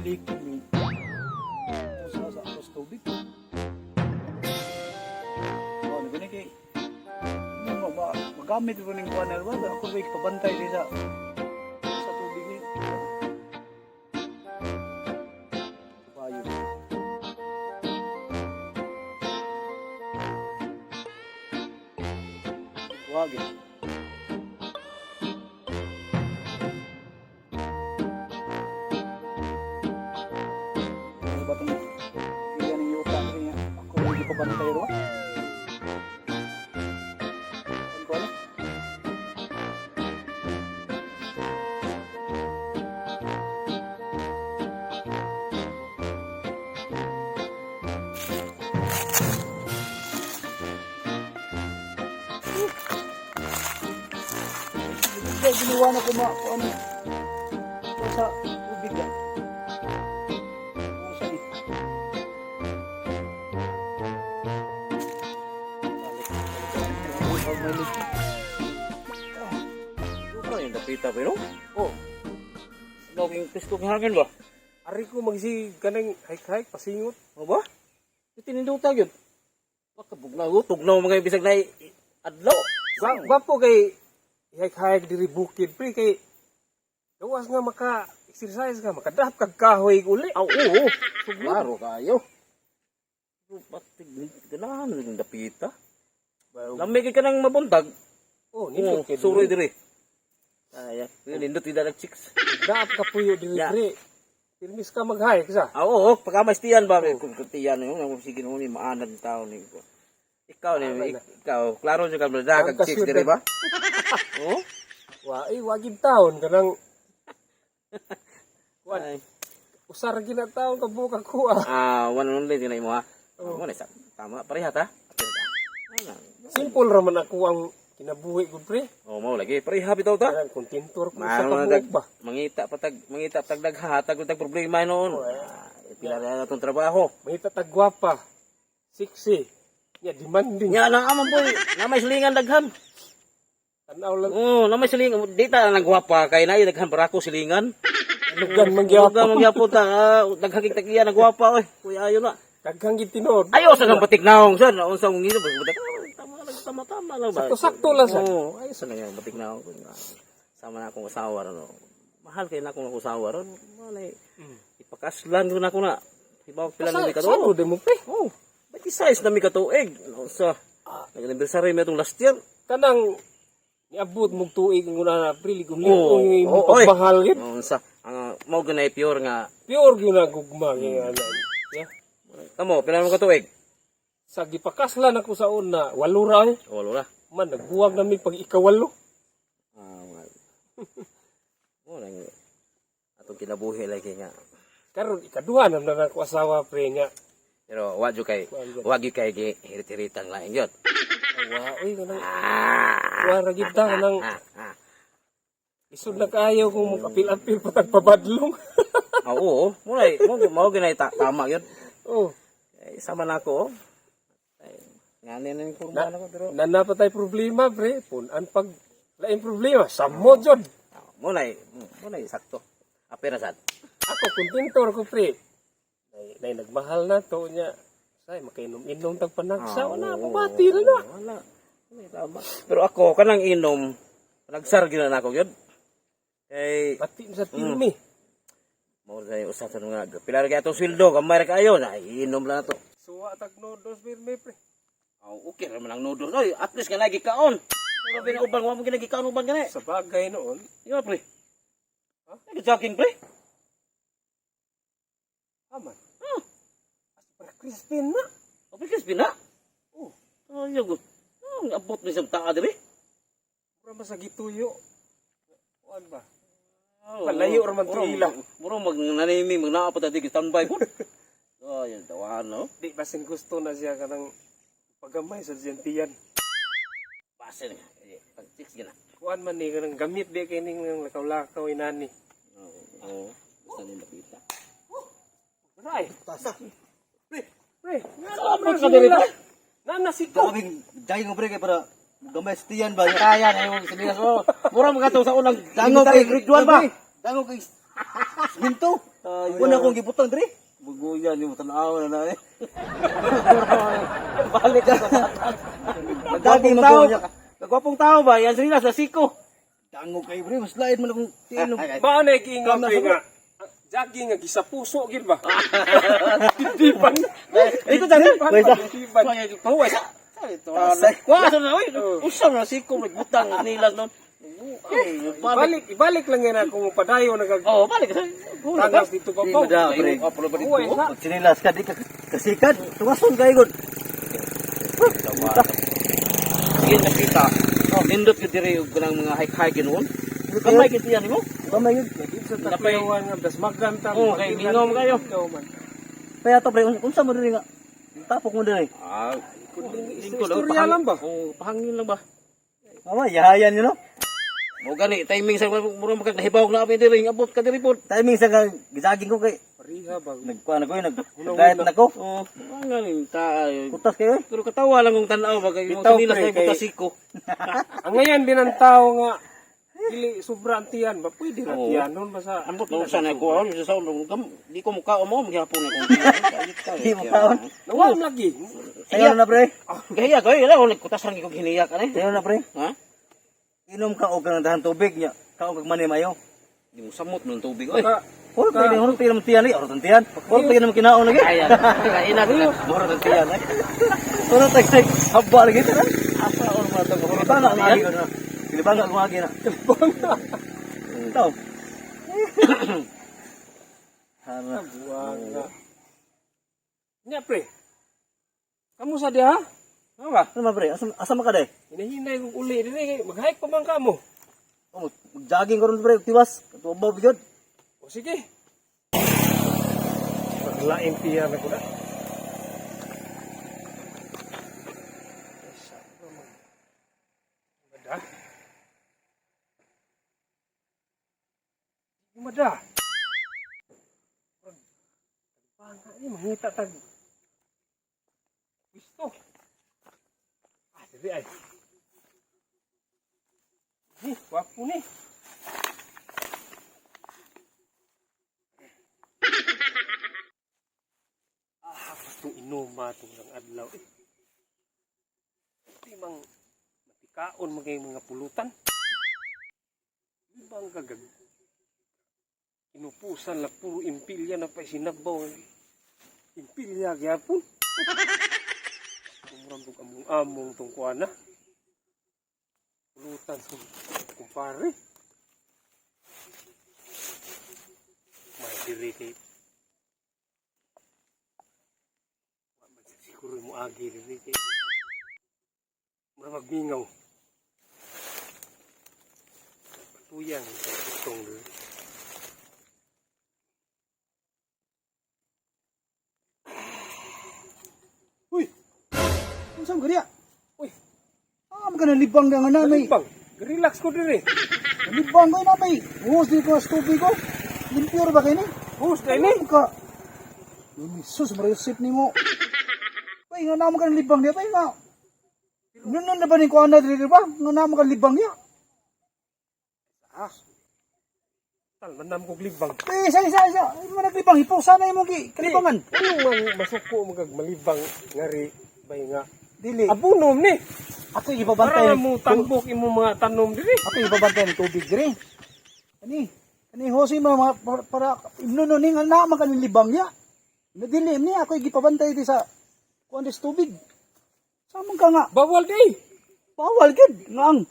Likom yung usa sa atos tubig. Oh, ano gani kay mo ma magamit ko ning kuan ba ako may pabantay di sa tubig ni. Payo. Wag. Ano ba itong kaya ng yuta niya? Ako hindi pa bantay ro. Ano ko ano? Hindi, ginawa na ko ma, kung ano, sa tubig ah. Usa eh. Ano yung dapita pero? Oh. Loging pisto kang hangin ba? Ari ko magsi kanang hike-hike pasingot. Ano ba? Tininduta yun. Baka bugnaw, tugnaw mga bisag na adlaw. Gwapo kay hike-hike diri bukid pre kay gawas nga maka exercise ka makadap kag kahoy uli. Aw, oo. Klaro kayo. Batig, ganahan yung dapita. Lamig ka nang mabuntag. Oh, Oo, nindot kay suroy diri. Ay, nindot ida ng chicks. Dap ka puyo diri Yeah. pre. Pirmis ka mag-hike sa. Ah, oo, pagka may tiyan ba, kung tiyan yun, ang sige mo ni maanad ng tao ni. Ikaw ni, ikaw, klaro siya ka, brother, Ang kag chicks diri ba? Oo? Wa ay wagid taon kanang Kuan. Ay. Usar gina taon ka buka kuha. Ah, one only din mo ha. Oh. Mo na tama pareha ta. Ano? Simple ra man ako ang kinabuhi ko pre. Oh, mo lagi pareha bitaw ta. Kanang kontentor ko sa Maano na kabuok tag ba. mangita patag mangita tag dagha tag tag problema noon. Ah, pila ra na tong trabaho. Mangita tag gwapa. Sexy. Ya demanding. Nya na amon boy, na may silingan daghan. Tanaw lang Oh, na may silingan. Di ta nang gwapa kay na daghan barako silingan. lugan man gyapon. Lugan man gyapon ta. Ah, Daghang kig tagiya nang gwapa oy. Kuya ayo na. Daghang gid tinuod. Ayo sa kang batik naong san, unsa mong ngino batik. Tama lang, tama tama lang ba. Sakto-sakto lang sa. Oo, ayos na yung batik naong. Sama na akong asawa ron. No. Mahal kay na akong asawa ron. Malay. Ipakaslan ko na ako na. Ibaw pila na mi Sa katuog. di mo pre. Oh, ba't size na mi katuig? Ano sa nag-anniversary mi atong last year. Kanang niabot mong tuig ng una na April kung Oo, oh, mo oo, oy. pagmahal gid. Oh, unsa ang mao ganay pure nga. Pure gyud na gugma gyud ana. Yeah. Kamo, pila mo katuig? Sa gipakaslan ako sa una, walo ra eh. Oh, wala. Man nagbuwag nami pag ikawalo. Ah, mga. Mo nang atong kinabuhi lagi nga. Karon ikaduha na na ako asawa pre nga. Pero wa jud kay wa gyud kay gi hirit-hiritan lain gyud. Wa oy kanang wa ra gid ta kanang isod na kaayo kung apil-apil pa tag pabadlong. Ah, oo, mo nay mo mao ginay tama gyud. Oh, Eh, sama na ako. Oh. Ay, ngani na yung kurma na ko pero nana pa tay problema pre, punan pag laing problema, samo jud. Ah, mo nay sakto. Apira sad. Ako kontentor ko pre. Nay, nay nagmahal na to niya. Say makainom-inom tag panagsa wala pabati na na. Wala. May tama. Pero ako kanang inom nagsar gyud na ako gyud. Kay Pati sa pirmi. mao sa usa sa mga pila ra kay atong sweldo gamay ra kaayo na inom lang nato. Suwa tag noodles pirmi pre. Oh, okay ra man ang noodles. Oy, at least ka lagi kaon. Pero pinauban wa mo ginagikaon uban gani. Sa bagay noon, Di ba pre? Ha? Nag-jogging pre? aman. Huh? As Crispin na. O pre crispy na. Oh, Ayaw ko. Ang abot ni siyang taa diri. mura man sa gituyo. Kuan ba? Oh, Palayo ra man to ila. Muro mag nanimi mag naa pa ta di standby po. Oh, yan tawahan no. Di basin gusto na siya kanang pagamay sa diyan. Basin nga. Eh, Pag six gina. Kuan man ni kanang gamit di kay ning lakaw-lakaw inani. Oo. Oh, basta ni lapita. Ray, Tasa. pre. Pre, Abot ka diri pre. Nana si ko. Grabing dayong pre kay para gamay sa tiyan ba. Kaya na yung sinilas mo. Mura mga to sa unang dango kay grade 1 ba? Dango kay Minto. Una akong gibutang diri. Buguyan yung tanaw na na eh. Balik ka sa batas. Daging Nagwapong tao. magbuya. Nagwapong tao ba? Yan sila sa siko. Dango kay pre, mas lain man akong tiil. Ba na giingon Tama pre sa nga. Jogging nga gisa puso gid ba? Tipan. Ito dyan. Wait, ah. Tipan. Tuwa sa. Kuha sa na oy. Usa na siko magbutang nilas noon. Balik. Ibalik, ibalik lang yan ako padayo nagag Oh, balik sa. tangas dito ba Di po. mada pre. Uy, sa. Pag sinilas ka di ka kasikad. Tungason kay gud. Sige, nakita. Oh, nindot gyud diri og kanang mga hike-hike noon. Kamay gyud tiyan nimo. Kamay yun. Sa takyawan nga dasmagan ta. Oo, kay mingaw man kayo. Mingaw man. Kaya to pre, unsa mo diri nga? Tapok mo diri. Ah, Istorya lang ba? Oh, pahangin lang ba? Mama, yahayan yun no? Mo gani timing sa mura magkag nahibawog na abi diri abot ka diri pod. Timing sa ka gijaging ko kay Pariha ba? nagkuan ako nag diet na ko. Oh, ang gani ta. Kutas kayo eh. Pero katawa lang kung tanaw ba kay mo Bitaw, sinilas pre, na kay- buta siko. Ang ngayon din ang tao nga dili sobra ang tiyan ba pwede ra Oo. tiyan nun basta Ambot na usa na ko sa sa di ko mukha mo maghapon na ko. Di mo kaon. Nawam lagi. Sayo na pre. Gaya ko ila ko kutasan ko hiniyak ani. Sayo na pre. Ha? Inom ka og kanang dahan tubig niya. Kaon kag mani mayo. Di mo samot ng tubig oy. Baka Puro tayo din, puro tayo naman tiyan eh. Oro tiyan. Puro tayo naman kinaon lagi. Kaya kaina ko mura ng tiyan ay. Puro tayo tayo. Haba lagi ito na. Asa or mo to Kilibanga ang agi ko na. Kilibanga ang agi na. Kilibanga. Ito. Hara. buwang na. Nya pre. Kamu sa diha? Ano ba? Ano ba pre? Asa, asa man ka day? Hinahinay kong uli diri kay mag-hike pa man kamo. Oh, mag-jogging ko ron pre. Tiwas. Katubaw bigod. O sige. Paglain tiyan ako na. Mada. Mada. Banga ni mangita tag. Gusto. Ah, diri ay. Ni, wapo ni. Ah, gustong inuma itong isang adlaw eh. Di mang matikaon mga mga pulutan. Di bang gagag inupusan la puro impilya na pa sinabaw. Impilya gyapon. Umurang tong among-among tong kuan na. Pulutan sa kumpare. May diri kay Wa man sa siguro mo agi diri kay mura magmingaw. Patuyang sa itong diri. Uy! Unsa man kaniya? Uy. Ah, man ka nalibang ka nga namay. Bang, relax ko diri. Nalibang ko namay. Buhos di ko sa tubig ko. Limpyo ra ba kayo ni? Host na ini. Ano ka? Sus, marayosip ni mo. Ay, nga naman ka nalibang niya. Ay, nga. Noon na ba ni Kuana diri ba? Nga naman ka nalibang niya. Ah. Tal manam kog libang. Eh, isa, isa, isa. Ay, mo naglibang. Hipusa na imong gi. Kalibangan. Ano mang masuko magag malibang ngari bay nga. Dili. Abunom ni. Ako ibabantay. Para mo tambok imo mga tanom diri. Ako ibabantay ng tubig diri. Ani, ani hosi mo mga para, para noon ni nga naman ka nalibang niya. Nadili ni ako gipabantay di sa kuan sa tubig. Samang ka nga. Bawal di. Bawal gid nga ang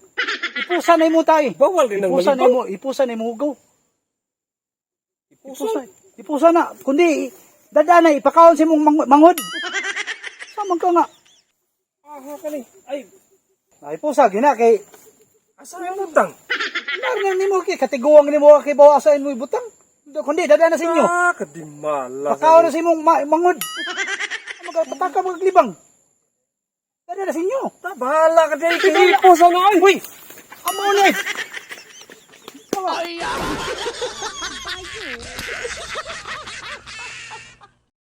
ipusa na imo tay. Bawal din ang Ipusa na malibang. imo, ipusa na imo hugaw. Ipusa. Ipusa, ipusa na. Kundi dada na ipakaon sa imong manghod. Samang ka nga. Aha kani. Ay, Ay ipusa gina kay asa na butang? nar na nimo kay katiguang nimo kay bawa sa imo ibutang. Kundi dada na sa inyo. Ah, kadimala. Pakaon na sa imong manghod. Magpataka maglibang. Dada na sa inyo. Ta bahala ka diri kay ipusa na ay. Uy, amo na eh. Ay,